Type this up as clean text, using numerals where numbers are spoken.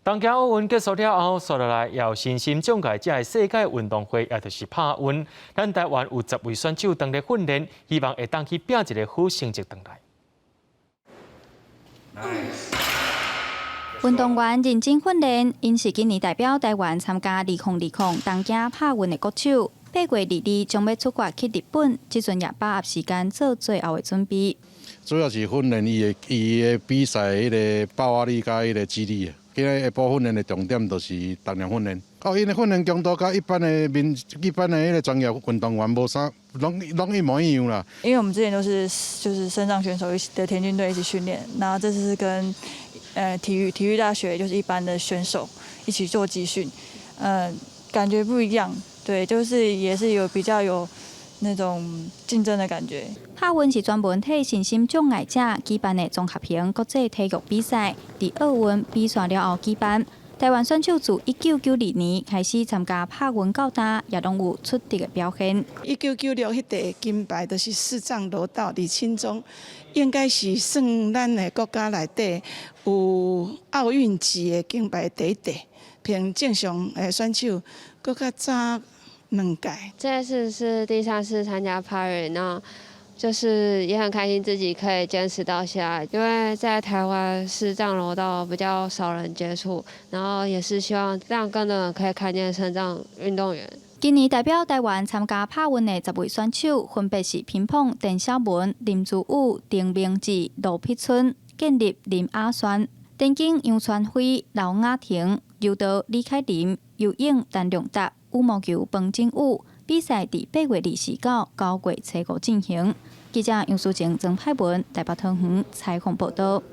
東京奧運結束了後，紲落來有身心障礙者的世界運動會，也就是帕運。咱台灣有10位選手當咧訓練，希望會當去拼一個好成績轉來。Nice. 運動員認真訓練，𪜶是今年代表台灣參加2020東京帕運的國手。8月22將欲出發去日本，這陣也把握時間做最後的準備。主要是訓練伊的比賽彼个爆發力佮彼个肌力。今日下晡訓練的重點就是重量訓練。哦，𪜶的訓練強度佮一般的民一般的彼个專業運動員無啥，攏一模一樣啦。因為我們之前都是就是身障選手一起的田徑隊一起訓練，然後這次是跟體育大學就是一般的選手一起做集訓，感覺不一樣，對，就是也是有比較有那種競爭的感覺。帕運是專門替身心障礙者舉辦的綜合型國際體育比賽，佇奧運比賽了後舉辦。台灣選手自1992年開始參加帕運到今，也攏有出色的表現。1996彼塊金牌就是視障柔道李清宗，應該是算咱的國家內底有奧運級的金牌第一塊。憑正常的選手，閣較早兩屆。這次是第三次參加帕運，那就是也很開心自己可以堅持到現在，因為在台灣視障柔道比較少人接觸，然後也是希望讓更多人可以看見身障運動員。今年代表台灣參加帕運的10位選手，分別是乒乓鄧小文、林珠武、丁明志、盧碧春、健力林亞璇、田徑楊傳輝、劉雅婷、柔道李凱琳、游泳陳亮達、羽毛球彭景宇。比賽佇8月29、9月初五進行。記者楊淑靜、曾派文台北桃園採訪報道。